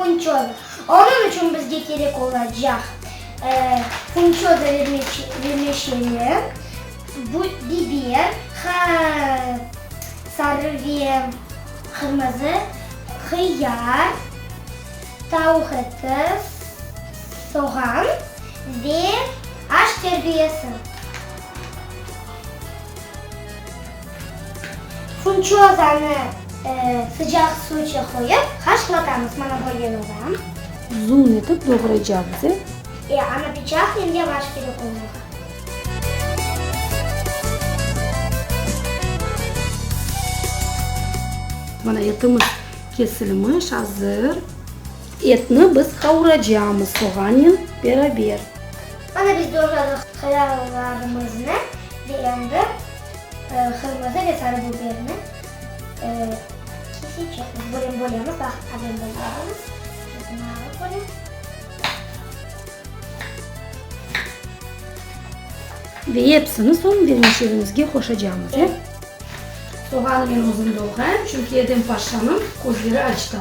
Funçoza. Onıñ içün bizge kerek olacaq funçoza vermeşeli, biber, sarı ve qırmızı hıyar, tavuq eti, soğan ve aş terbiyesi. Funçozanı sıcaq suvça qoyıp haşlatamız. Mana böyle doğram. Uzun etip doğraycaqmız, e? E, amma pıçaqnen yavaş kerek olmağa. Mana etimiz kesilmiş, azır. Etni biz qavuracaqmız soğannen beraber. Mana biz doğradıq hıyarlarımıznı ve endi qırmızı ve sarı biberni kesecekmiz. Bölem bölemiz, baq, abem bölemiz. Bölem. Ve episini soñ vermişelimizge qoşacaqmız, e? Soğanı men özüm doğrayım, çünki Edem paşanıñ közleri açtı.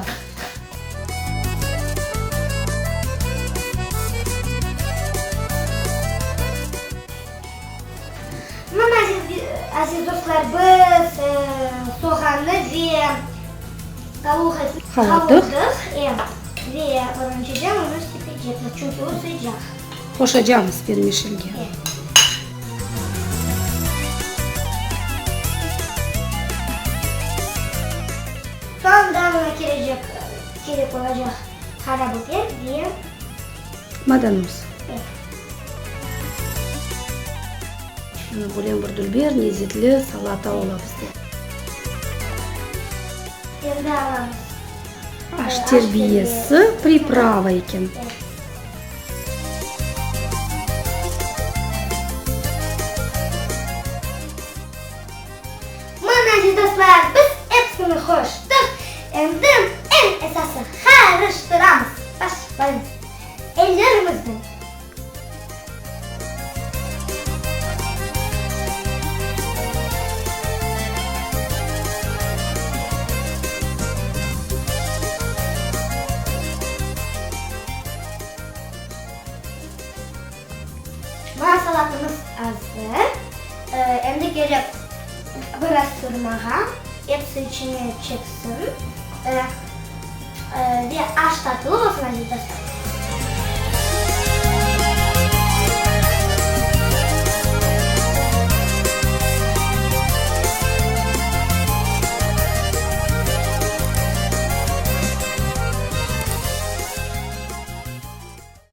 Mına, aziz dostlar, biz soğannı ve tavuq etini qavurdıq. Ve birinciden onı sepecekmiz, çünki o sıcaq. Qoşacaqmız vermişelge. Soñra mına kelecek, kerek olacaq qara biber ve. Maydanoz. Evet. Mına böyle bir dülber, lezetli salata ola bizde. Endi alamız. Aş terbiyesi, priprava eken. Evet. Mına, aziz dostlar, biz episini qoştıq. Endi eñ esası, qarıştıramız. Başlaymız. Ellerimiznen. Mına salatımız azır. Endi kerek biraz turmağa, episi içine çeksin ve aş tatlı olsun, aziz dostlar.